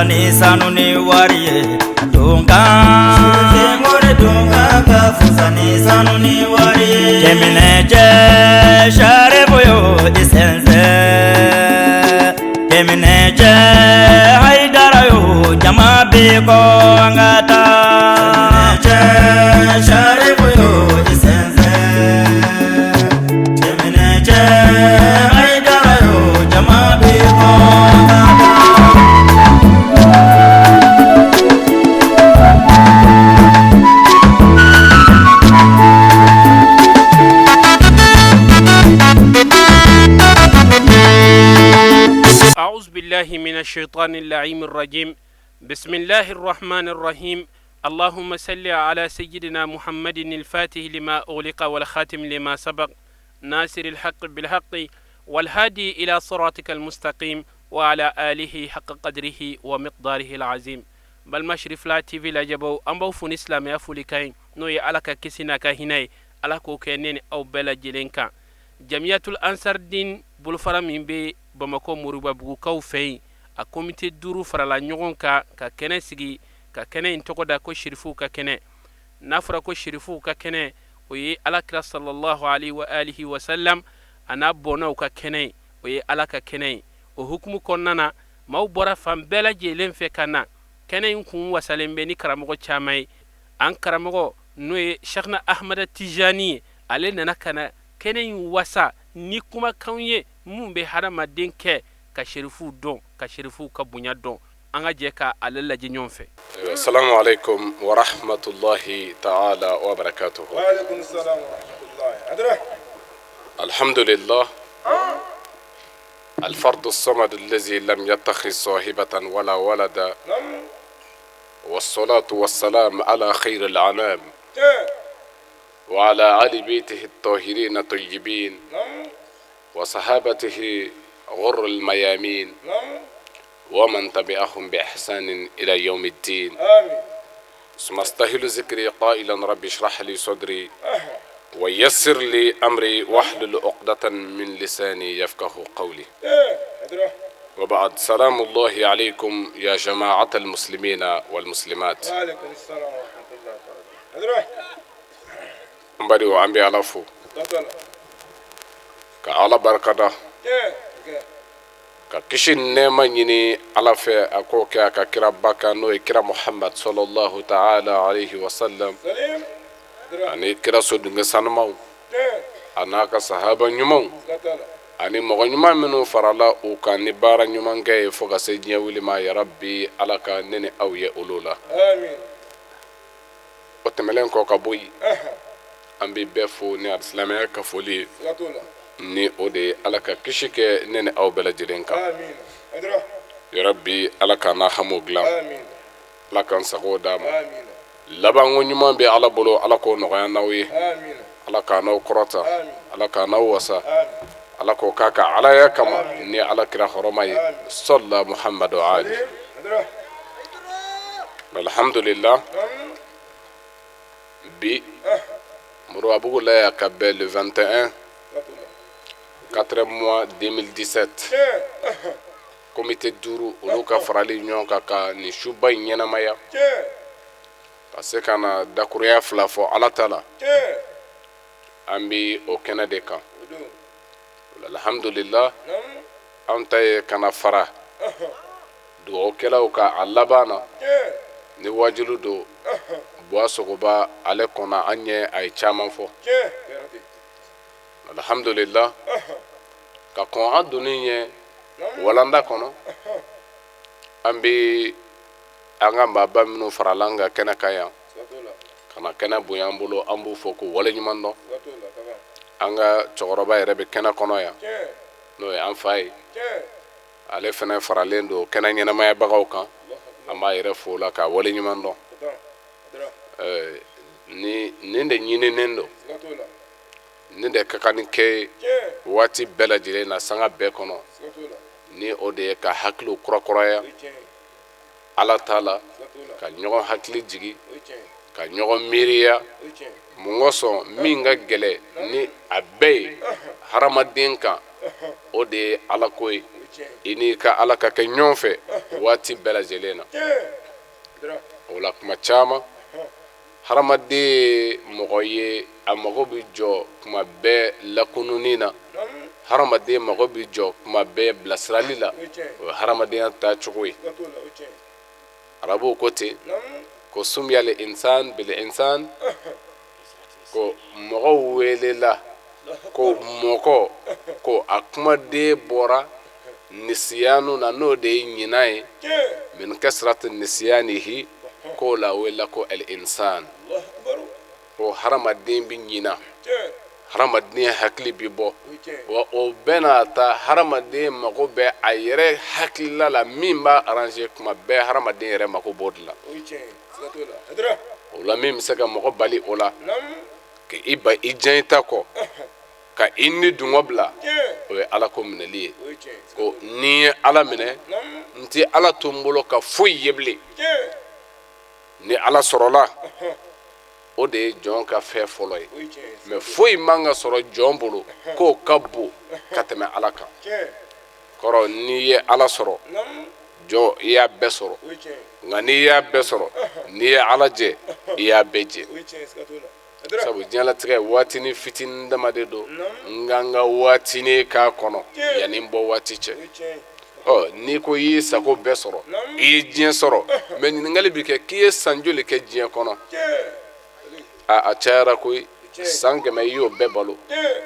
fusa ni sanu ni wari ye. Dunkan mori dunkan ka fusa ni sanu ni wari ye. Cɛminɛ cɛ sarifu yo i sɛnsɛn. Cɛminɛ cɛ Hayidara yo jama bɛ kɔ an ka taa. Cɛ sarifu yo i sɛnsɛn. Cɛminɛ cɛ Hayidara yo jama bɛ kɔ an ka taa. أعوذ بالله من الشيطان اللعين الرجيم. بسم الله الرحمن الرحيم. اللهم صل على سيدنا محمد الفاتح لما أغلق والخاتم لما سبق ناصر الحق بالحق والهادي إلى صراطك المستقيم وعلى آله حق قدره ومقداره العظيم. Balima Cherifla TV lajɛbaw, an b'aw fo ni silamɛya folikan ye, n'o ye Ala ka kisi n'a ka hinɛ ye, Ala k'o kɛ ne ni aw bɛɛ lajɛlen kan. Jamiyatul Ansardin bolofara min bɛ Bamakɔ Moribabugukaw fɛ yen, a komite 5 farala ɲɔgɔn kan ka kɛnɛ sigi, ka kɛnɛ in tɔgɔ da ko Sherifuw ka kɛnɛ. N'a fɔra ko Sherifuw ka kɛnɛ, o ye Alakira sallallahu alaihi wa alihi wa sallam a n'a bɔnnaw ka kɛnɛ ye, o ye Ala ka kɛnɛ ye. O hukumu kɔnɔna na, maaw bɔra fan bɛɛ lajɛlen fɛ ka na. Kɛnɛ in kun wasalen bɛ ni karamɔgɔ caman ye. An karamɔgɔ n'o ye Sheikhna Ahmada Tijani ye, ale nana ka na kɛnɛ in wasa ni kumakanw ye mun bɛ hadamaden kɛ ka Sherifuw dɔn, ka Sherifuw ka bonya dɔn. An ka jɛ ka ale lajɛ ɲɔgɔn fɛ. Assalamu alaikum wa rahmatullahi ta'ala wa barakatuhu. Wa alaikum salam wa rahmatullahi. Adra. Alhamdulillah. الفرد الصمد الذي لم يتخذ صاحبة ولا ولدا. والصلاة والسلام على خير الأنام وعلى آل بيته الطاهرين الطيبين وصحابته غر الميامين ومن تبعهم بإحسان إلى يوم الدين. آمين. ثم استهل ذكري قائلا ربي اشرح لي صدري ويسر لي أمري واحلل عقدة من لساني يفقه قولي. وبعد، سلام الله عليكم يا جماعة المسلمين والمسلمات. وعليكم السلام ورحمة الله وبركاته. N badenw, an bɛ Ala fo ka Ala barikada, ka kisi ni nɛɛma ɲini Ala fɛ, a k'o kɛ a ka kiraba kan, n'o ye kira Muhamad sallallahu ta'ala alayhi wa sallam, ani kira sodunkɛ sanumaw, a n'a ka sahaba ɲumanw, ani mɔgɔ ɲuman minnu farala u kan ni baara ɲumankɛ ye fo ka se diɲɛ wuli ma. Ya Rabbi, Ala ka ne ni aw ye olu la. O tɛmɛlen kɔ ka bɔ yen, an bɛ bɛɛ fo ni alisilamɛya ka foli ye, ni o de ye Ala ka kisi kɛ ne ni aw bɛɛ lajɛlen kan. Ya Rabbi, Ala k'an n'a hamiw dilan, Ala k'an sago d'a ma. Labanko ɲuman bɛ Ala bolo, Ala k'o nɔgɔya n'aw ye, Ala k'an n'aw kɔrɔta, Ala k'an n'aw wasa, Ala k'o k'a ka alaya kama ni Ala kira hɔrɔma ye, sɔlla Muhammadu ali. Alhamdulillah, bi Moribabugu la yan ka bɛn le 21 4 mois 2017, komite 5 olu ka farali ɲɔgɔn kan ka nin suba in ɲɛnamaya, ka se ka na dakurunya 2 fɔ Ala ta la. An bɛ o kɛnɛ de kan. Alhamdulillah, an ta ye ka na fara dugawukɛlaw ka a laban na ni wajilu don. Buwa Sogoba ale kɔnna an ɲɛ, a ye caman fɔ. Alhamdulillah, ka kɔn an donni ɲɛ walanda kɔnɔ, an bɛ an ka maaba minnu farala an ka kɛnɛ kan yan ka na kɛnɛ bonya an bolo, an b'u fɔ k'u waleɲuman dɔn. An ka cɛkɔrɔba yɛrɛ bɛ kɛnɛ kɔnɔ yan, n'o ye an fa ye, ale fana faralen don kɛnɛ ɲɛnamayabagaw kan. An b'a yɛrɛ fo la k'a waleɲuman dɔn. Ni nin de ɲininen don, nin de ka kan ni kɛ waati bɛɛ lajɛlen na, sanga bɛɛ kɔnɔ, ni o de ye ka hakiliw kurakuraya Ala ta la, ka ɲɔgɔn hakili jigi, ka ɲɔgɔn miiriya. Mun kosɔn min ka gɛlɛ ni a bɛɛ ye hadamaden kan, o de ye Ala ko ye. I n'i ka Ala ka kɛ ɲɔgɔn fɛ waati bɛɛ lajɛlen na. O la kuma caman hadamaden ye mɔgɔ ye, a mago bɛ jɔ kuma bɛɛ lakununni na, hadamaden mago bɛ jɔ kuma bɛɛ bilasirali la. O ye hadamadenya taacogo ye. Arabuw ko ten ko sumiyal insan bil insan, ko mɔgɔw welela ko mɔgɔ, ko a kumaden bɔra nisiyanu na, n'o de ye ɲinan ye, min kasrati nisiyanihi, k'o la welela ko al insan, ko hadamaden bɛ ɲinan, hadamaden hakili bɛ bɔ. Wa o bɛɛ n'a ta, hadamaden mago bɛ a yɛrɛ hakilila la min b'a arranger kuma bɛɛ. Hadamaden yɛrɛ mago b'o de la. O la min bɛ se ka mɔgɔ bali o la k'i ba i diya i ta kɔ ka i ni dungɔ bila, o ye Ala ko minɛli ye. Ko ni ye Ala minɛ, n tɛ Ala to n bolo ka foyi ye bilen. Ni Ala sɔrɔla, o de ye jɔn ka fɛn fɔlɔ ye. Mɛ foyi man ka sɔrɔ jɔn bolo k'o ka bon ka tɛmɛ Ala kan. Kɔrɔ, n'i ye Ala sɔrɔ, jɔn, i y'a bɛɛ sɔrɔ. Nka n'i y'a bɛɛ sɔrɔ, n'i ye Ala jɛ, i y'a bɛɛ jɛ. Sabu diɲɛlatigɛ waatinin fitinin dama de don, n ka n ka waatinin k'a kɔnɔ yanni n bɔ waati cɛ. Ɔ n'i ko i y'i sago bɛɛ sɔrɔ, i ye diɲɛ sɔrɔ, mɛ ɲininkali bɛ kɛ k'i ye san joli kɛ diɲɛ kɔnɔ? A cayara koyi, san 100, i y'o bɛɛ balo.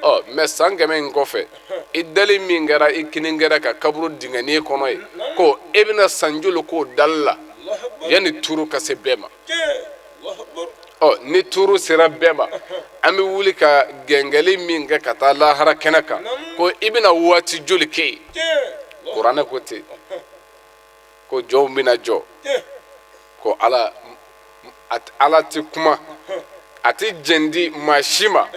Ɔ mɛ san 100 in kɔfɛ, i dali min kɛra i kini kɛra ka kaburu dingɛnin kɔnɔ ye, ko e bɛna san joli k'o dali la yanni turu ka se bɛɛ ma? Ɔ ni turu sera bɛɛ ma, an bɛ wuli ka gɛngɛli min kɛ ka taa lahara kɛnɛ kan, ko i bɛna waati joli kɛ yen? Kuranɛ ko ten ko jɔnw bɛna jɔ, ko Ala, Ala tɛ kuma, a tɛ jɛn di maa si ma,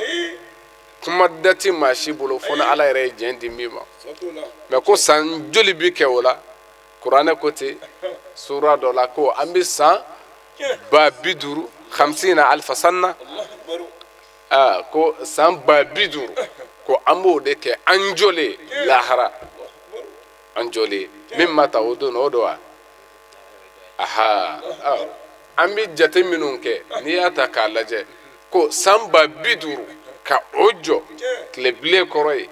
kuma da tɛ maa si bolo fo ni Ala yɛrɛ ye jɛn di min ma. Mɛ ko san joli bɛ kɛ o la? Kuranɛ ko ten sura dɔ la ko an bɛ san 50,000, hamsina alifa sanna, aa ko san 50,000, ko an b'o de kɛ an jɔlen lahara, an jɔlen. Min ma ta o don, o don wa? Aha, an bɛ jate minnu kɛ, n'i y'a ta k'a lajɛ, ko san 50,000 ka o jɔ tile bilen kɔrɔ ye,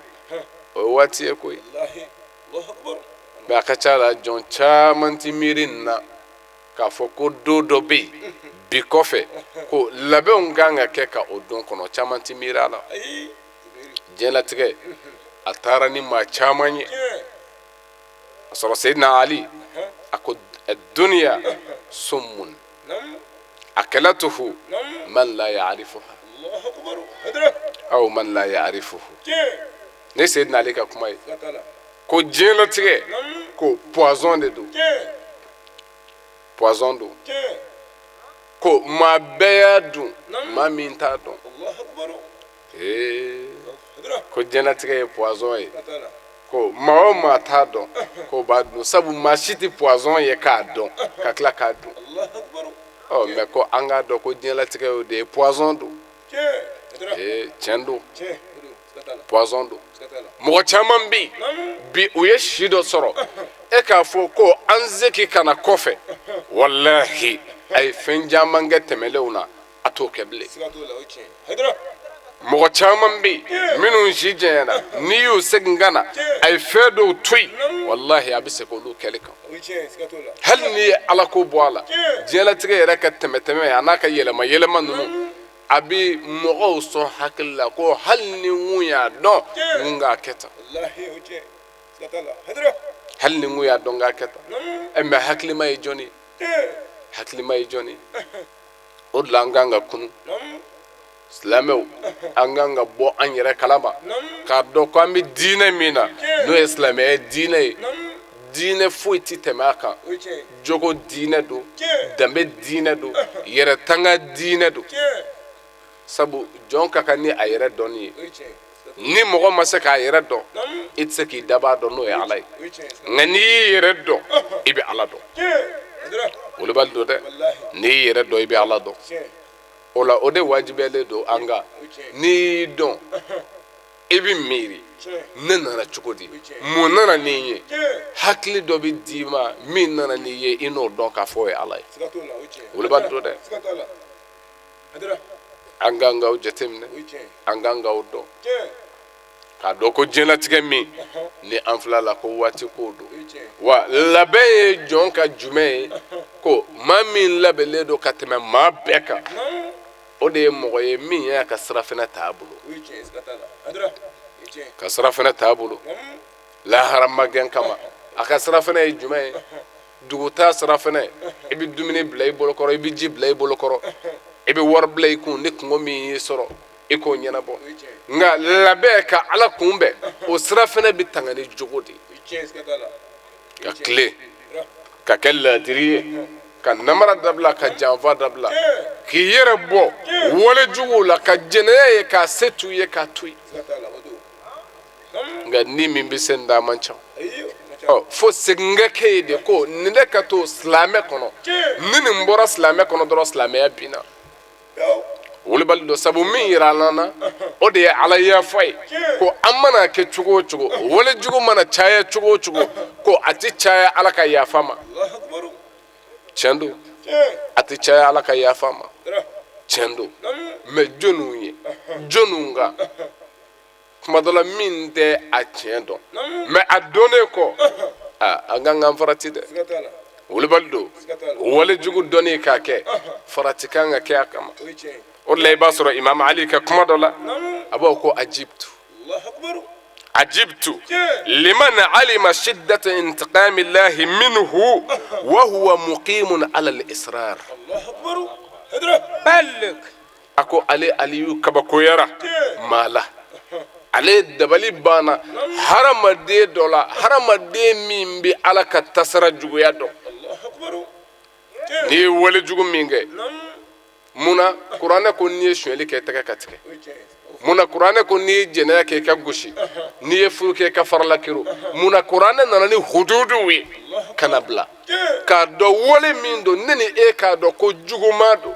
o ye waati ye koyi. Mɛ a ka ca la, jɔn caman ti miiri nin na k'a fɔ ko don dɔ bɛ yen bi kɔfɛ, ko labɛnw kan ka kɛ ka o don kɔnɔ. Caman ti miiri a la. Diɲɛlatigɛ a taara ni maa caman ye. A sɔrɔ Seyidina Ali a ko duniya summun akalatuhu man la ya'rifuha aw man la ya'rifuhu. Ne Seyidina Ali ka kuma ye ko diɲɛlatigɛ ko poison de don, poison don, ko maa bɛɛ y'a dun, maa min t'a dɔn. Ee, ko diɲɛlatigɛ ye poison ye, ko maa o maa t'a dɔn k'o b'a dun, sabu maa si tɛ poison ye k'a dɔn ka tila k'a dun. Ɔ mɛ ko an k'a dɔn ko diɲɛlatigɛ y'o de ye, poison don. Ee, tiɲɛ don, poison don. Mɔgɔ caman bɛ yen bi, u ye si dɔ sɔrɔ, e k'a fɔ ko an seki ka na kɔfɛ, walahi a ye fɛn caman kɛ tɛmɛlenw na, a t'o kɛ bilen. Mɔgɔ caman bɛ yen minnu si janyana, n'i y'u segin ka na, a ye fɛn dɔw to yen, walahi a bɛ segin olu kɛli kan. Hali n'i ye Ala ko bɔ a la, diɲɛlatigɛ yɛrɛ ka tɛmɛ tɛmɛ a n'a ka yɛlɛma yɛlɛma ninnu, a bɛ mɔgɔw sɔn hakili la ko hali ni n kun y'a dɔn, n kun k'a kɛ tan, hali ni n kun y'a dɔn k'a kɛ tan. Ɛ mɛ hakilima ye jɔnni ye? Hakilima ye jɔnni ye? O de la an kan ka kunu, silamɛw, an kan ka bɔ an yɛrɛ kalama k'a dɔn ko an bɛ diinɛ min na, n'o ye silamɛya diinɛ ye. Diinɛ foyi tɛ tɛmɛ a kan. Jogo diinɛ don, danbe diinɛ don, yɛrɛ tanga diinɛ don. Sabu jɔn ka kan ni a yɛrɛ dɔnni ye. Ni mɔgɔ ma se k'a yɛrɛ dɔn, i tɛ se k'i dabaa dɔn, n'o ye Ala ye. Nka n'i y'i yɛrɛ dɔn, i bɛ Ala dɔn. Wolobali don dɛ. N'i y'i yɛrɛ dɔn, i bɛ Ala dɔn. O la o de wajibiyalen don an kan. N'i y'i dɔn, i bɛ miiri. Ne nana cogo di? Mun nana ni n ye? Hakili dɔ bɛ d'i ma min nana n'i ye, i n'o dɔn k'a fɔ o ye Ala ye. Wulibali don dɛ. An kan k'o jateminɛ, an kan k'o dɔn, k'a dɔn ko diɲɛlatigɛ min ni an filɛ la, ko waati ko don. Wa labɛn ye jɔn ka jumɛn ye? Ko maa min labɛnlen don ka tɛmɛ maa bɛɛ kan, o de ye mɔgɔ ye min y'a ka sirafɛnɛ t'a bolo, ka sirafɛnɛ t'a bolo lahara magɛn kama. A ka sirafɛnɛ ye jumɛn ye? Dugutaa sirafɛnɛ. I bɛ dumuni bila i bolokɔrɔ, i bɛ ji bila i bolokɔrɔ, i bɛ wari bila i kun, ni kungo min y'i sɔrɔ, i k'o ɲɛnabɔ. Nka labɛn ka Ala kunbɛn, o sirafɛnɛ bɛ tanga ni jogo de ye, ka tilen, ka kɛ laadiri ye, ka namara dabila, ka janfa dabila, k'i yɛrɛ bɔ wale juguw la, ka jɛnɛya ye k'a se t'u ye k'a to yen. Nka ni min bɛ se n da man ca. Ɔ, fo segin ka kɛ yen de, ko nin de ka to silamɛ kɔnɔ. Ni nin bɔra silamɛ kɔnɔ dɔrɔn, silamɛya binna. Wulibali don, sabu min yira an na, o de ye Ala yafa ye, ko an mana kɛ cogo o cogo, wale jugu mana caya cogo o cogo, ko a tɛ caya Ala ka yafa ma. Tiɲɛ don, a tɛ caya Ala ka yafa ma, tiɲɛ don. Mɛ jɔnniw ye jɔnniw kan kuma dɔ la min tɛ a tiɲɛ dɔn, mɛ a donnen kɔ, an kan k'an farati dɛ. Wulibali don, wale jugu dɔnni k'a kɛ, farati kan ka kɛ a kama. O de la i b'a sɔrɔ Imam Ali ka kuma dɔ la, a b'o ko: ajibtu, ajibtu liman alima shiddata intiqami llahi minhu wa huwa muqimun ala al-israr. A ko ale Aliyu kabakoyara maa la, ale dabali banna hadamaden dɔ la, hadamaden min bɛ Ala ka tasara juguya dɔn. N'i ye wale jugu min kɛ, munna Kuranɛ ko n'i ye sonyali kɛ, i tɛgɛ ka tigɛ? Munna Kuranɛ ko n'i ye jɛnɛya kɛ, i ka gosi? N'i ye furu kɛ, i ka farala kero? Munna Kuranɛ nana ni hududuw ye ka na bila k'a dɔn wale min don, ne ni e k'a dɔn ko juguman don?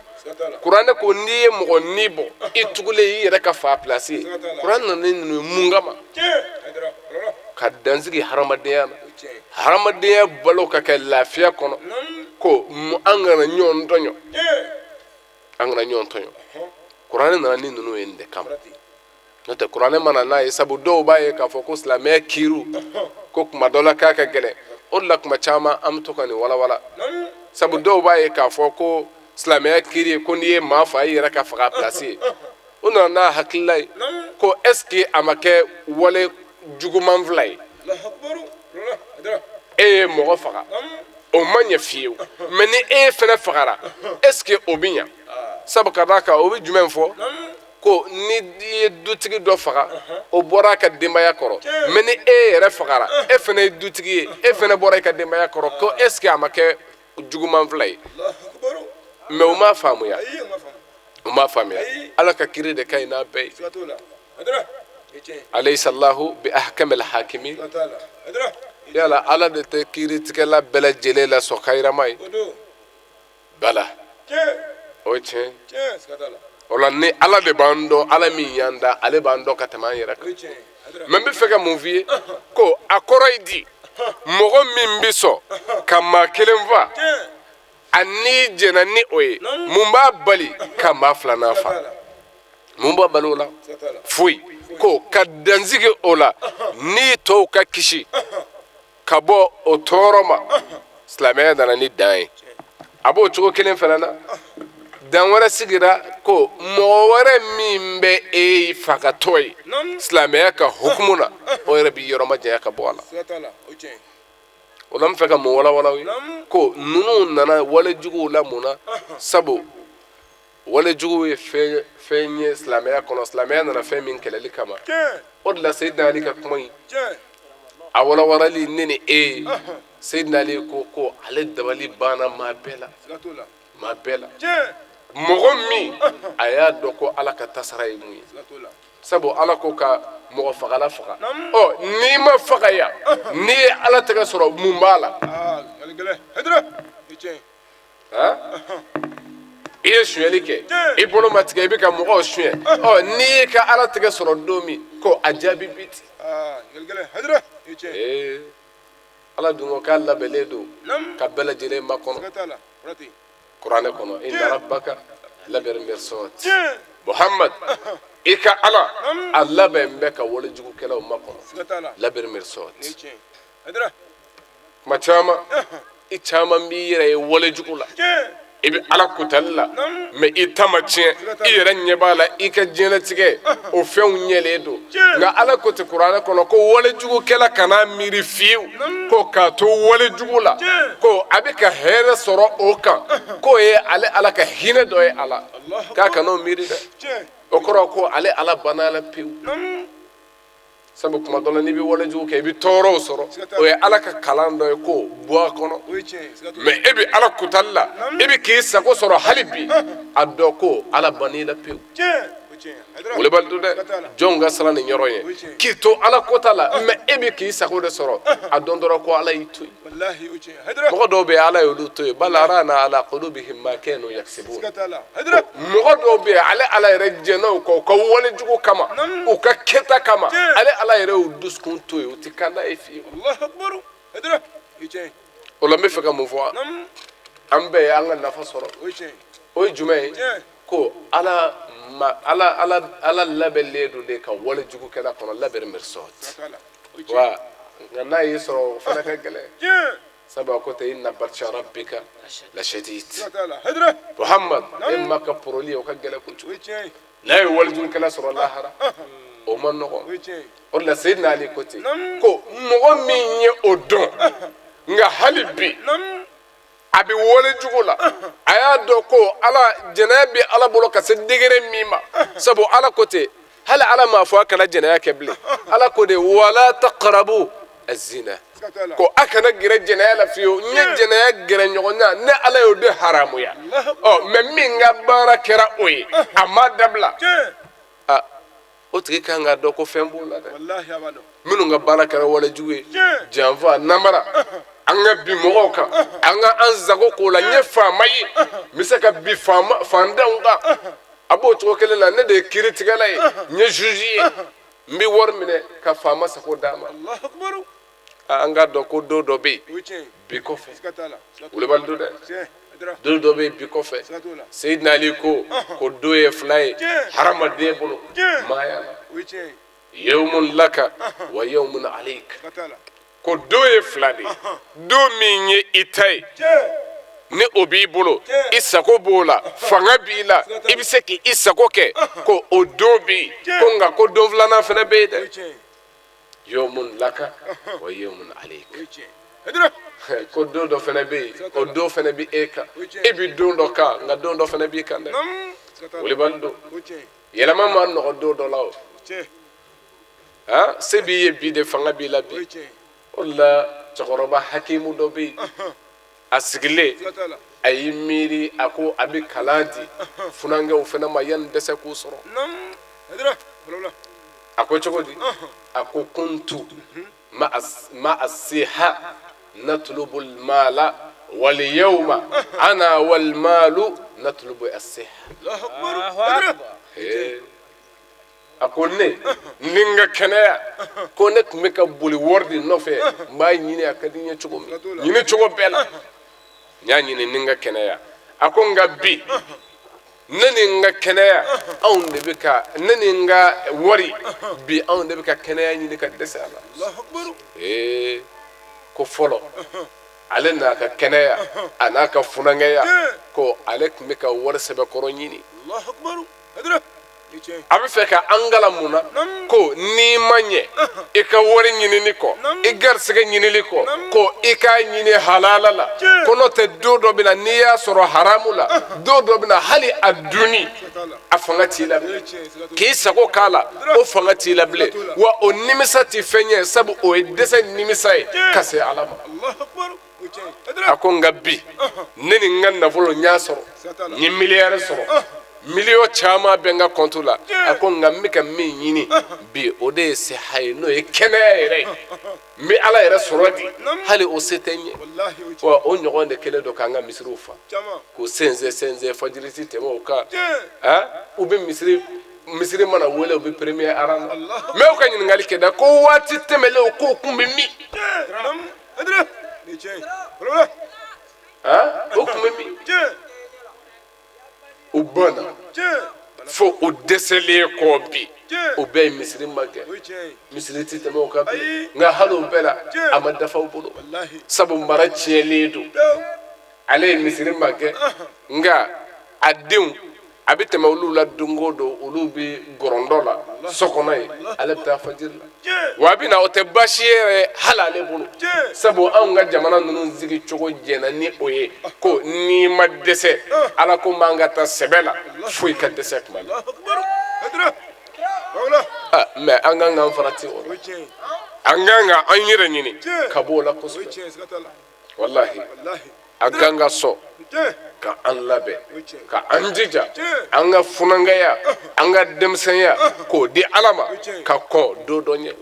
Kuranɛ ko n'i ye mɔgɔ ni bɔ, i tugulen i yɛrɛ ka fa pilasi ye. Kuranɛ nana ni ninnu ye mun kama? Ka dansigi hadamadenya na, hadamadenya balo ka kɛ lafiya kɔnɔ, ko an kana ɲɔgɔn tɔɲɔ, an kana ɲɔgɔn tɔɲɔ. Kuranɛ nana ni ninnu ye nin de kama. N'o tɛ, kuranɛ mana n'a ye, sabu dɔw b'a ye k'a fɔ ko silamɛya kiiriw ko kuma dɔ la k'a ka gɛlɛn. O de la kuma caman an bɛ to ka nin walawala, sabu dɔw b'a ye k'a fɔ ko silamɛya kiiri ko n'i ye maa fa, i yɛrɛ ka faga pilasi ye. O nana n'a hakilila ye ko est ce que a ma kɛ wale juguman fila ye? E ye mɔgɔ faga, o ma ɲɛ fiyewu, mɛ ni e fɛnɛ fagara, est ce que o bɛ ɲa? Sabu ka d'a kan, o bɛ jumɛn fɔ? Ko ni i ye dutigi dɔ faga, o bɔra a ka denbaya kɔrɔ, mɛ ni e yɛrɛ fagara, e fɛnɛ ye dutigi ye, e fɛnɛ bɔra i ka denbaya kɔrɔ, ko est ce que a ma kɛ juguman fila ye? Mɛ u m'a faamuya, u m'a faamuya. Ala ka kiri de ka ɲi n'a bɛɛ ye. Alayhisallahu bi ahkamil hakimin. Yala Ala de tɛ kiiritigɛla bɛɛ lajɛlen la sɔn kayirama ye? Bala, o ye tiɲɛ. O la, ni Ala de b'an dɔn, Ala min y'an da, ale b'an dɔn ka tɛmɛ an yɛrɛ kan. Mɛ n bɛ fɛ ka mun f'i ye? Ko a kɔrɔ ye di? Mɔgɔ min bɛ sɔn ka maa kelen fa, a n'i jɛnna ni o ye, mun b'a bali ka maa filanan fa? Mun b'a bali o la? Foyi. Ko ka dansigi o la, ni tɔw ka kisi ka bɔ o tɔɔrɔ ma, silamɛya nana ni dan ye. A b'o cogo kelen fana na, dan wɛrɛ sigira ko mɔgɔ wɛrɛ min bɛ e fagatɔ ye silamɛya ka hukumu na, o yɛrɛ b'i yɔrɔ majanya ka bɔ a la. O la, n fɛ ka mun walawala ye? Ko ninnu nana wale juguw la mun na? Sabu wale jugu ye fɛn ye silamɛya kɔnɔ, silamɛya nana fɛn min kɛlɛli kama. O de la Seyidina Ali ka kuma in a walawalali ne ni e ye, Seyidina Ali ko ale dabali banna maa bɛɛ la, maa bɛɛ la, mɔgɔ min a y'a dɔn ko Ala ka tasara ye mun ye. Sabu Ala ko ka mɔgɔ fagala faga. Ɔ, n'i ma faga yan, n'i ye Ala tɛgɛ sɔrɔ, mun b'a la? Han, I ye sonyɛli kɛ, i bolo ma tigɛ, i bɛ ka mɔgɔw suɲɛ. Ɔ, n'i y'i ka ala tigɛ sɔrɔ don min, ko a jaabi bi ten. Ee, ala dun ko k'a labɛnnen don ka bɛɛ lajɛlen makɔnɔ kuranɛ kɔnɔ: inna rabbaka labil mirsad. Muhammad, i ka ala a labɛn bɛ ka walejugukɛlaw makɔnɔ. Labil mirsad. Kuma caman, i caman b'i yɛrɛ ye walejugu la, i bɛ ala kutali la, mais i ta ma tiɲɛ, i yɛrɛ ɲɛ b'a la, i ka diɲɛlatigɛ o fɛnw ɲɛlen don. Nka ala ko ten kuranɛ kɔnɔ ko walejugukɛla kana miiri fiyewu ko k'a to walejugu la ko a bɛ ka hɛrɛ sɔrɔ o kan, k'o ye ale ala ka hinɛ dɔ ye a la, k'a kan'o miiri dɛ. O kɔrɔ ko ale ala banna a la pewu. Sabu kuma dɔ la, n'i bɛ walejugu kɛ, i bɛ tɔɔrɔw sɔrɔ, o ye ala ka kalan dɔ ye ko bɔ a kɔnɔ. Mais e bɛ ala kutali la, e bɛ k'i sago sɔrɔ hali bi, a dɔn ko ala bann'i la pewu. Wulibali don dɛ, jɔnw ka siran nin yɔrɔ ye k'i to ala kota la, mais e bɛ k'i sago de sɔrɔ, a dɔn dɔrɔn ko ala y'i to yen. Mɔgɔ dɔw bɛ yen, ala y'olu to yen. Bal rana ala qulubihim ma kanu yaksibun. Mɔgɔ dɔw bɛ yen, ale ala yɛrɛ jɛnna u kɔ u ka walejugu kama, u ka kɛta kama, ale ala yɛrɛ y'u dusukun to yen, u ti kanda ye fiyewu. O la, n bɛ fɛ ka mun fɔ? An bɛɛ ye an ka nafa sɔrɔ. O ye jumɛn ye? Ko ala ma ala ala ala labɛnlen don de ka walejugukɛla kɔnɔ. Labil mirsad. Wa nka n'a y'i sɔrɔ, o fana ka gɛlɛn, sabu a ko tɛ: inna batsha rabbika la shadid. Muhammad, e ma ka poroli, o ka gɛlɛn kojugu. N'a ye walijugukɛla sɔrɔ lahara, o ma nɔgɔn. O de la, Seyidina Ali ko ten ko mɔgɔ min ye o dɔn, nka hali bi a bɛ wale jugu la, a y'a dɔn ko ala jɛnɛya bɛ ala bolo ka se degré min ma. Sabu ala ko ten, hali ala m'a fɔ a kana jɛnɛya kɛ bilen, ala ko de: wala taqrabu azina, ko a kana gɛrɛ jɛnɛya la fiyewu. N ye jɛnɛya gɛrɛ ɲɔgɔn na, ne ala y'o de haramuya. Ɔ, mais min ka baara kɛra o ye, a ma dabila, a o tigi kan k'a dɔn ko fɛn b'o la dɛ. Minnu ka baara kɛra walejugu ye, janfa, namara, an ka bi mɔgɔw kan, an ka an sago k'o la. N ye faama ye, n bɛ se ka bi faama fantanw kan. A b'o cogo kelen na, ne de ye kiiritigɛla ye, n ye juge ye, n bɛ wari minɛ ka faama sago d'a ma. An k'a dɔn ko don dɔ bɛ yen bi kɔfɛ, wulibali don dɛ, don dɔ bɛ yen bi kɔfɛ. Seyidina Ali ko don ye fila ye hadamaden bolo maaya la: yawmun laka wa yawmun alayk. Ko don ye fila de ye: don min ye i ta ye, ni o b'i bolo, i sago b'o la, fanga b'i la, i bɛ se k'i sago kɛ, ko o don bɛ yen. Ko nka ko don filanan fana bɛ yen dɛ: yawmun laka wa yawmun alayk. Ko don dɔ fana bɛ yen, o don fana bɛ e kan, e bɛ don dɔ kan, nka don dɔ fana b'i kan dɛ. Wulibali don, yɛlɛma ma nɔgɔ don dɔ la o. Han, se b'i ye bi de, fanga b'i la bi. O de la, cɛkɔrɔba hakimu dɔ bɛ yen, a sigilen, a y'i miiri, a ko a bɛ kalan di funankɛw fana ma yanni dɛsɛ k'u sɔrɔ. A ko cogo di? A ko: kuntu ma asiha natlubu almala wal yawma ana wal malu natlubu asiha. A ko ne ni n ka kɛnɛya, ko ne tun bɛ ka boli wari de nɔfɛ, n b'a ɲini, a ka di n ye cogo min, ɲini cogo bɛɛ la, n y'a ɲini ni n ka kɛnɛya. A ko nka bi, ne ni n ka kɛnɛya, anw de bɛ ka, ne ni n ka wari bi, anw de bɛ ka kɛnɛya ɲini ka dɛsɛ a la. Ee, ko fɔlɔ, ale n'a ka kɛnɛya, a n'a ka funankɛya, ko ale tun bɛ ka wari sɛbɛkɔrɔ ɲini. A bɛ fɛ ka an kalan mun na? Ko n'i ma ɲɛ i ka wari ɲinini kɔ, i garisɛgɛ ɲinili kɔ, ko i k'a ɲini halala la, ko n'o tɛ, don dɔ bɛ na, n'i y'a sɔrɔ haramu la, don dɔ bɛ na, hali a dunni a fanga t'i la bilen, k'i sago k'a la, o fanga t'i la bilen. Wa o nimisa tɛ fɛn ye, sabu o ye dɛsɛ nimisa ye ka se ala ma. A ko nka bi, ne ni n ka nafolo, n y'a sɔrɔ, n ye miliyari sɔrɔ. Miliyɔn caman bɛ n ka kɔntu la. A ko nka n bɛ ka min ɲini bi, o de ye seha ye, n'o ye kɛnɛya yɛrɛ ye. N bɛ Ala yɛrɛ sɔrɔ di, hali o se tɛ n ye. Wa o ɲɔgɔn de kɛlen don k'an ka misiriw fa, k'u sɛnsɛn sɛnsɛn, fajiri ti tɛmɛ o kan. U bɛ misiri misiri mana wele, u bɛ premier rang na. Mais u ka ɲininkali kɛ da ko waati tɛmɛlen, k'o kun bɛ min? O kun bɛ min? U banna fo u dɛsɛlen kɔ bi, u bɛɛ ye misiri magɛn, misiri tɛ tɛmɛ o kan bilen. Nka hali o bɛɛ la, a ma dafa u bolo, sabu mara tiɲɛlen don. Ale ye misiri magɛn, nka a denw, a bɛ tɛmɛ olu la don o don, olu bɛ gɔrɔndɔ la so kɔnɔ yen, ale bɛ taa fajiri la. Wa a bɛ na, o tɛ baasi ye yɛrɛ hali ale bolo, sabu anw ka jamana ninnu sigi cogo jɛnna ni o ye, ko n'i ma dɛsɛ, Ala ko man ka taa sɛbɛ la, foyi ka dɛsɛ tuma min. Mais an kan k'an farati o la, an kan ka an yɛrɛ ɲini ka bɔ o la kosɛbɛ. Walahi, an kan ka sɔn ka an labɛn, ka an jija, an ka funankɛya, an ka denmisɛnya, k'o di Ala ma ka kɔn don dɔ ɲɛ.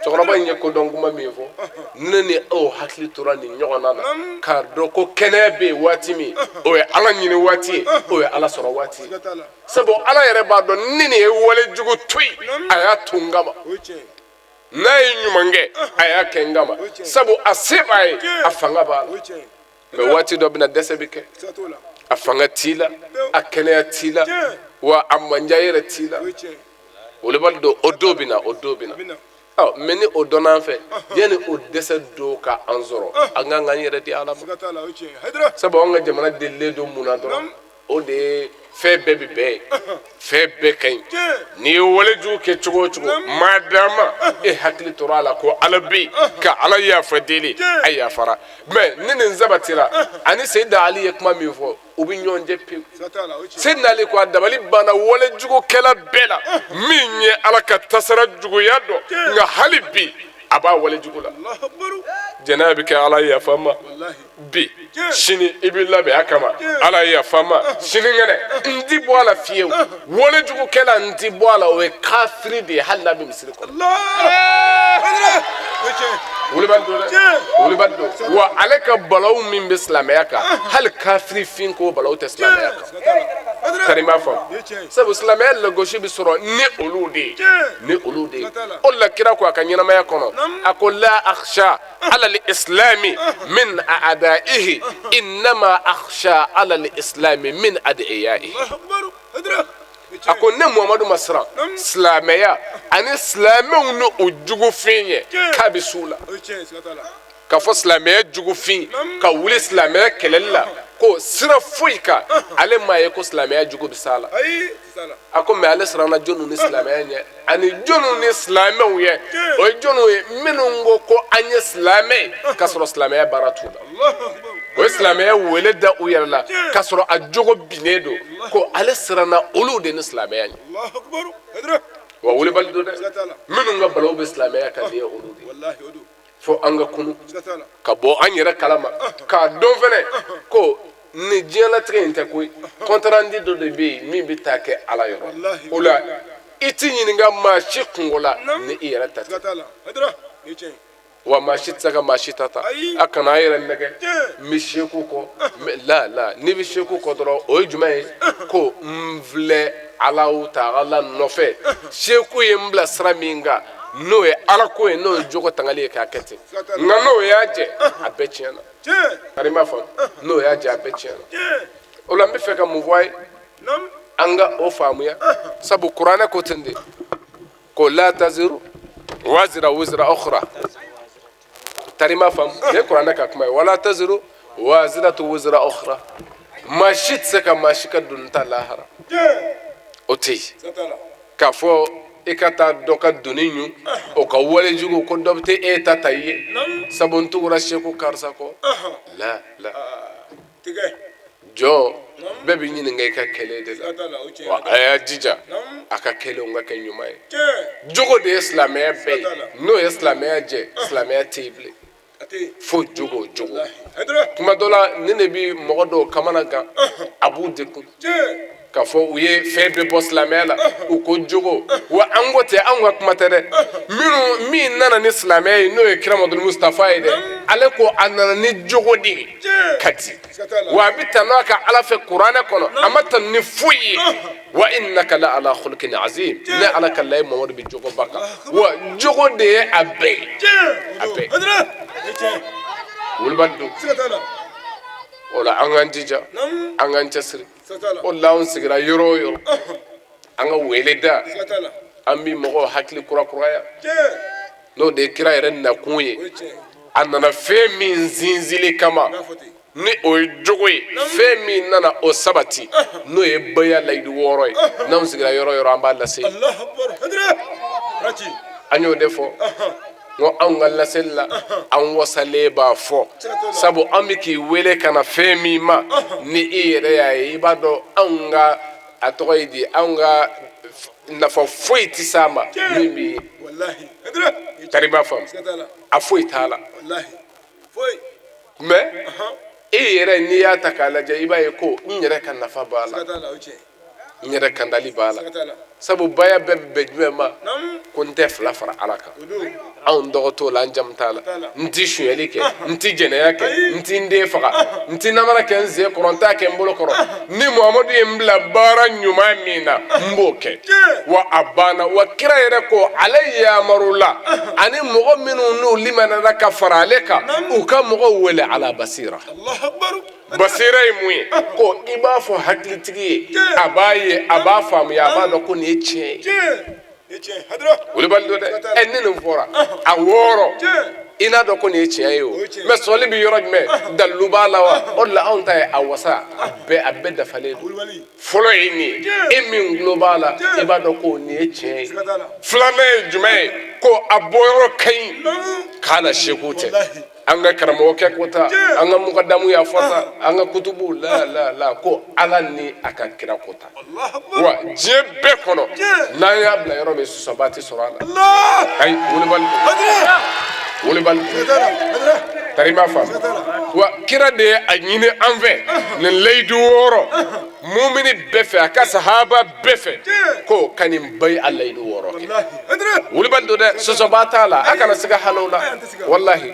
Cɛkɔrɔba in ye kodɔn kuma min fɔ, ne ni aw hakili tora nin ɲɔgɔnna na k'a dɔn ko kɛnɛya bɛ yen waati min, o ye Ala ɲini waati ye, o ye Ala sɔrɔ waati ye, sabu Ala yɛrɛ b'a dɔn ni nin ye wale jugu to yen, a y'a to n kama. N'a ye ɲuman kɛ, a y'a kɛ n kama, sabu a se b'a ye, a fanga b'a la. Mais waati dɔ bɛna, dɛsɛ bɛ kɛ, a fanga t'i la, a kɛnɛya t'i la, wa a manja yɛrɛ t'i la. Wolobali don, o don bɛ na, o don bɛ na. Ɔ, mais ni o dɔnna an fɛ, yanni o dɛsɛ don ka an sɔrɔ, an kan k'an yɛrɛ di Ala ma, sabu an ka jamana delilen don mun na dɔrɔn, o de ye fɛn bɛɛ bɛ bɛn ye, fɛn bɛɛ ka ɲi. N'i ye wale jugu kɛ cogo o cogo, madama e hakili tora a la ko Ala bɛ yen, ka Ala yafa deli, a yafara. Mais ni nin sabatira, ani Seyidina Ali ye kuma min fɔ, u bɛ ɲɔgɔn jɛ pewu. Seyidina Ali ko a dabali banna wale jugukɛla bɛɛ la min ye Ala ka tasara juguya dɔn, nka hali bi a b'a wale jugu la. Jɛnɛya bɛ kɛ, Ala yafa ma bi, sini i b'i labɛn a kama, Ala yafa ma, sinikɛnɛ n ti bɔ a la fiyewu. Wale jugukɛla n ti bɔ a la, o ye kafiri de ye, hali n'a bɛ misiri kɔnɔ. Wulibali don dɛ, wulibali don. Wa ale ka balawu min bɛ silamɛya kan, hali kafiri fin k'o balawu tɛ silamɛya kan. Tari m'a faamu, sabu silamɛya lagosi bɛ sɔrɔ ni olu de ye, ni olu de ye. O de la kira ko a ka ɲɛnamaya kɔnɔ, a ko la akhsha ala al-islami min a'daihi innama akhsha ala al-islami min adiyaihi. A ko ne Muhamadu ma siran silamɛya ani silamɛw ni o jugufin ye k'a bɛ s'u la. K'a fɔ silamɛya jugufin ka wuli silamɛya kɛlɛli la, ko sira foyi kan ale m'a ye ko silamɛya jugu bɛ s'a la. A ko mais ale siranna jɔnw ni silamɛya ɲɛ ani jɔnw ni silamɛw ye? O ye jɔnw ye? Minnu ko ko an ye silamɛ ye k'a sɔrɔ silamɛya baara t'u la, o ye silamɛya wele da u yɛrɛ la k'a sɔrɔ a jogo binnen don, ko ale siranna olu de ni silamɛya ɲɛ. Wa wulibali don dɛ, minnu ka balawu bɛ silamɛya kan, nin ye olu de ye. Fo an ka kunu ka bɔ an yɛrɛ kalama, k'a dɔn fɛnɛ ko ni diɲɛlatigɛ in tɛ koyi, compte rendu dɔ de bɛ yen min bɛ taa kɛ Ala yɔrɔ. O la i ti ɲininka maa si kunko la ni i yɛrɛ ta tɛ. Wa maa si tɛ se ka maa si ta ta. A kana a yɛrɛ nɛgɛ n bɛ seku kɔ la la. N'i bɛ seku kɔ dɔrɔn, o ye jumɛn ye? Ko n filɛ Alahu taala nɔfɛ, seku ye n bila sira min kan, n'o ye Ala ko ye, n'o ye jogo tangali ye, k'a kɛ ten. Nka n'o y'a jɛ, a bɛɛ tiɲɛna. Tari m'a faamu, n'o y'a jɛ, a bɛɛ tiɲɛna. O la n bɛ fɛ ka mun fɔ a ye, an ka o faamuya, sabu kuranɛ ko ten de, ko la taziru wazira wizira ukhra. Tari m'a faamu, nin ye kuranɛ ka kuma ye, wala taziru waziratu wizira ukhra. Maa si tɛ se ka maa si ka doni ta lahara, o tɛ yen. K'a fɔ i ka taa dɔ ka doni ɲun, o ka wale jugu, ko dɔ bɛ taa e ta ta i ye, sabu n tugura seku karisa kɔ la la. Jɔn bɛɛ bɛ ɲininka i ka kɛlen de la. Wa a y'a jija a ka kɛlenw ka kɛ ɲuman ye. Jogo de ye silamɛya bɛɛ ye, n'o ye silamɛya jɛ, silamɛya tɛ yen bilen. Fo jogo, jogo. Kuma dɔ la, nin de bɛ mɔgɔ dɔw kamana gan, a b'u degun. K'a fɔ u ye fɛn bɛɛ bɔ silamɛya la, u ko jogo. Wa an ko tɛ, anw ka kuma tɛ dɛ. Minnu min nana ni silamɛya ye, n'o ye kira Mamadu Mustafa ye dɛ, ale ko a nana ni jogo de ye ka di. Wa a bɛ tanu a ka Ala fɛ kuranɛ kɔnɔ, a ma tanu ni foyi ye. Wa innaka la ala khuluqin azim. Ne Ala ka layi Mamadu bɛ jogoba kan. Wa jogo de ye a bɛɛ ye, a bɛɛ. Wulibali don. O la an k'an jija, an k'an cɛsiri. O la anw sigira yɔrɔ o yɔrɔ, an ka wele da, an bɛ mɔgɔw hakili kurakuraya. N'o de ye kira yɛrɛ nakun ye. A nana fɛn min sinsinli kama, ni o ye jogo ye, fɛn min nana o sabati, n'o ye baya layidu 6 ye. N'anw sigira yɔrɔ o yɔrɔ, an b'a lase. An y'o de fɔ n ko anw ka laseli la, an wasalen b'a fɔ, sabu an bɛ k'i wele ka na fɛn min ma, ni i yɛrɛ y'a ye, i b'a dɔn anw ka a tɔgɔ ye di, anw ka nafa foyi tɛ s'a ma min b'i ye. Tari b'a faamu, a foyi t'a la. Mais e yɛrɛ, n'i y'a ta k'a lajɛ, i b'a ye ko n yɛrɛ ka nafa b'a la, n yɛrɛ kandali b'a la. Sabu baya bɛɛ bɛ bɛn jumɛn ma? Ko n tɛ fila fara Ala kan. Anw tɔgɔ t'o la, an jamu t'a la. N ti sonyɛli kɛ, n ti jɛnɛya kɛ, n ti n den faga, n ti namara kɛ n sen kɔrɔ, n t'a kɛ n bolo kɔrɔ. Ni Muhamadu ye n bila baara ɲuman min na, n b'o kɛ, wa a banna. Wa kira yɛrɛ ko ale yamarula ani mɔgɔ minnu n'u limaniyara ka fara ale kan, u ka mɔgɔw wele ala basira. Basira ye mun ye? Ko i b'a fɔ hakilitigi ye, a b'a ye, a b'a faamuya, a b'a dɔn ko nin ye tiɲɛ ye. Wulibali don dɛ. Ɛ, ni nin fɔra a 6, i n'a dɔn ko nin ye tiɲɛ ye o. Mais sɔli bɛ yɔrɔ jumɛn? Dalilu b'a la wa? O de la anw ta ye a wasa, a bɛɛ dafalen don. Fɔlɔ ye nin ye, e min tulo b'a la, i b'a dɔn ko nin ye tiɲɛ ye. Filanan ye jumɛn ye? Ko a bɔyɔrɔ ka ɲi, k'a la seko tɛ. An ka karamɔgɔkɛ ko ta, an ka mukadamu y'a fɔ ta, an ka kutubu la la la, ko Ala ni a ka kira ko ta. Wa diɲɛ bɛɛ kɔnɔ, n'an y'a bila yɔrɔ min, sɔsɔba tɛ sɔrɔ a la. Ayi, wulibali, wulibali, tari b'a faamu. Wa kira de ye a ɲini an fɛ nin layidu 6 mumini bɛɛ fɛ, a ka sahaba bɛɛ fɛ, ko ka nin bayi a layidu 6 kɛ. Wulibali don dɛ, sɔsɔba t'a la. A kana siga hali o la, walahi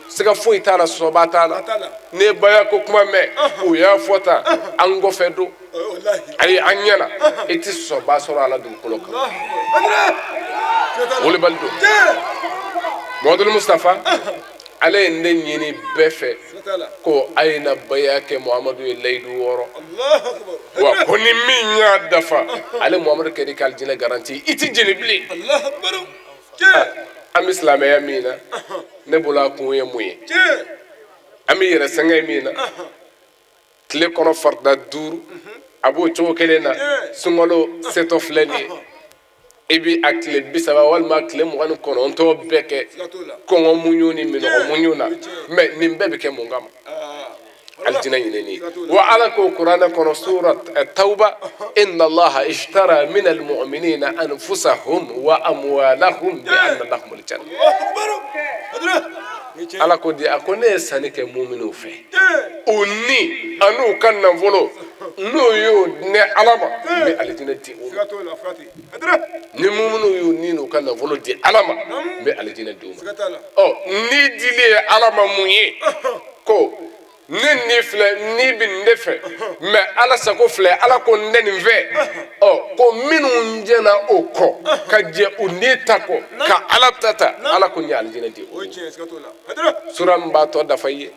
siga foyi t'a la, sɔsɔba t'a la. N'i ye baya ko kuma mɛn, u y'a fɔ tan, an kɔfɛ don, ayi, an ɲɛna, i tɛ sɔsɔba sɔrɔ a la dugukolo kan. Wulibali don. Mamadu Mustafa ale ye ne ɲini bɛɛ fɛ ko a ye na baya kɛ Muhamadu ye layidu 6. Wa ko ni min y'a dafa, ale Muhamadu kɛr'i ka alijinɛ garanti, i ti jeni bilen. An bɛ silamɛya min na, ne bolo a kun ye mun ye? An bɛ yɛrɛ sɛgɛn min na, tile kɔnɔ farida 5, a b'o cogo kelen na. Sunkalo setɔ filɛ nin ye, i bɛ a tile 30 walima tile 29 bɛɛ kɛ kɔngɔ muɲu ni minɔgɔ muɲu na. Mais nin bɛɛ bɛ kɛ mun kama? Alijinɛ ɲinini. Wa Ala ko kuranɛ kɔnɔ, sura Tawba, inna Allaha ishtara min almu'minina anfusahum wa amwalahum bi anna lahumul janna. Ala ko di, a ko ne ye sanni kɛ muminuw fɛ, u ni an'u ka nafolo, n'o y'o di ne Ala ma, n bɛ alijinɛ di u ma. Ni muminuw y'u ni n'u ka nafolo di Ala ma, n bɛ alijinɛ di u ma. Ɔ, ni dili ye Ala ma mun ye? Ko ne ni filɛ, ni bɛ ne fɛ, mais Ala sago filɛ, Ala ko n tɛ nin fɛ. Ɔ, ko minnu jɛna o kɔ, ka jɛ u ni ta kɔ, ka Ala ta ta, Ala ko n ye alijinɛ di u ma. Sura min b'a tɔ dafa i ye,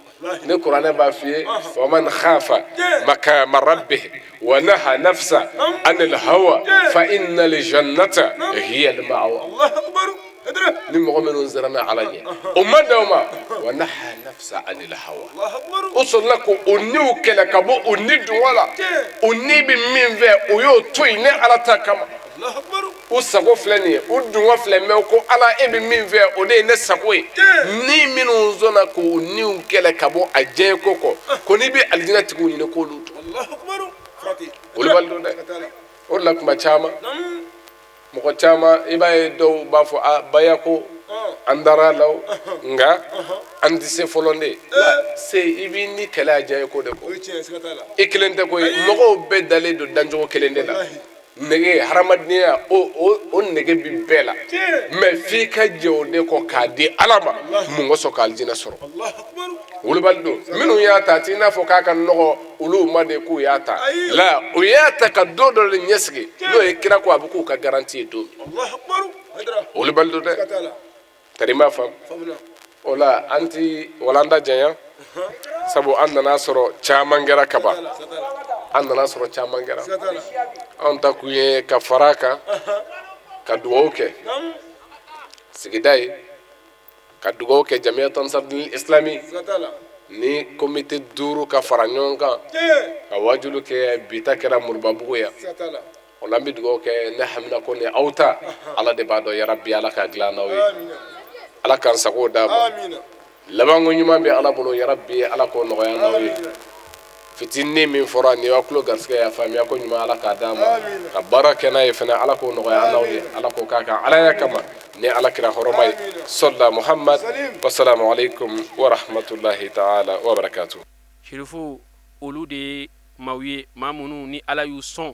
ni kuranɛ b'a f'i ye, faman khafa makama rabbih wa naha nafsa anil hawa fa innal jannata hiya al ma'wa. Ni mɔgɔ minnu siranna Ala ɲɛ, o ma dan o ma, wa naha nafsa anil hawa, o sɔrɔla ko o niw kɛlɛ ka bɔ o ni dungɔ la, o ni bɛ min fɛ, o y'o to yen ne Ala ta kama. U sago filɛ nin ye, u dungɔ filɛ, mais ko Ala, e bɛ min fɛ, o de ye ne sago ye. Ni minnu sɔnna k'u niw kɛlɛ ka bɔ a diɲɛ ko kɔ, ko n'i bɛ alijinɛ tigiw ɲini, k'olu to. Olu b'a dɔn dɛ. O de la kuma caman, mɔgɔ caman, i b'a ye dɔw b'a fɔ a baya ko An dara la o nka an tɛ se fɔlɔ de se i b'i ni kɛlɛ a diya ye ko de kɔ i kelen tɛ koyi mɔgɔw bɛɛ dalen don dancogo kelen de la nege hadamadenya o nege bi bɛɛ la mɛ f'i ka jɛ o de kɔ k'a di Ala ma mun kosɔn ka alijinɛ sɔrɔ wulibali don minnu y'a ta a t'i n'a fɔ k'a ka nɔgɔ olu ma de k'u y'a ta la u y'a ta ka don dɔ de ɲɛsigi n'o ye kira ko a bɛ k'u ka garanti ye don wulibali don dɛ tari m'a faamu o la an ti walanda janya sabu an nana sɔrɔ caman kɛra kaban an nana sɔrɔ caman kɛra anw ta kun ye ka fara a kan ka dugawu kɛ sigida ye ka dugawu kɛ Jamiyatu Ansar Islami ni komite 5 ka fara ɲɔgɔn kan ka wajulu kɛ bi ta kɛra Murubabugu yan o la an bɛ dugawu kɛ ne hamina ko ni aw ta Ala de b'a dɔn yarabi Ala ka dilan n'aw ye Ala k'an sago d'a ma labanko ɲuman bɛ Ala bolo yarabi Ala k'o nɔgɔya n'aw ye fitinin min fɔra nin y'aw tulo garisɛgɛ ye a faamuya ko ɲuman Ala k'a d'a ma ka baara kɛ n'a ye fana Ala k'o nɔgɔya n'aw ye Ala k'o k'a kan Alaya kama ni Ala kira hɔrɔma ye sɔla Muhammad wasalamu aleykum wa rahmatulahi taala wa barakatuh. Sirifu olu de ye maaw ye maa minnu ni Ala y'u sɔn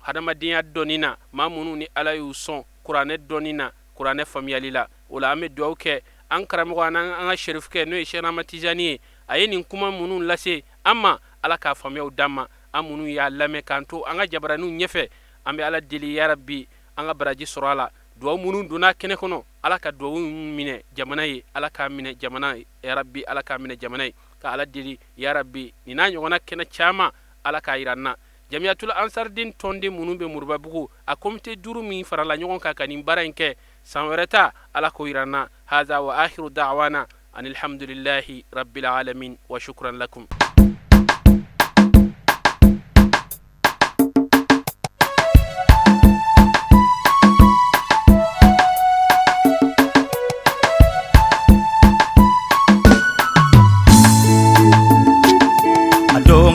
hadamadenya dɔnni na maa minnu ni Ala y'u sɔn kuranɛ dɔnni na kuranɛ faamuyali la o la an bɛ dugawu kɛ an karamɔgɔ an an ka serifukɛ n'o ye Sɛki Ahmad Tijani ye a ye nin kuma minnu lase an ma Ala k'a faamuyaw d'an ma an minnu y'a lamɛn k'an to an ka jabaraninw ɲɛfɛ an bɛ Ala deli yarabi an ka baraji sɔrɔ a la dugawu minnu donna kɛnɛ kɔnɔ Ala ka dugawu minɛ jamana ye Ala k'a minɛ jamana ye yarabi Ala k'a minɛ jamana ye ka Ala deli yarabi nin n'a ɲɔgɔnna kɛnɛ caman Ala k'a jira an na Jamiyatul Ansardin tɔnden minnu bɛ Murubabugu a komite 5 min farala ɲɔgɔn kan ka nin baara in kɛ san wɛrɛ ta Ala k'o jira an na haza wa akhiru da'wana anilhamdulilahi rabbil alamin wa shukran lakum.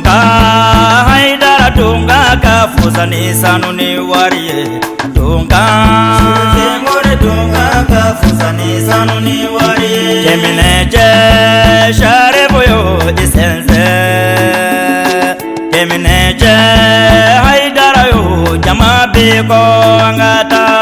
Haidara donga ka fusa ni sanu ni wari ye donga Sengore donga ka fusa ni sanu ni wari ye Jemine je share boyo isense Jemine je Haidara yo jama be ko angata.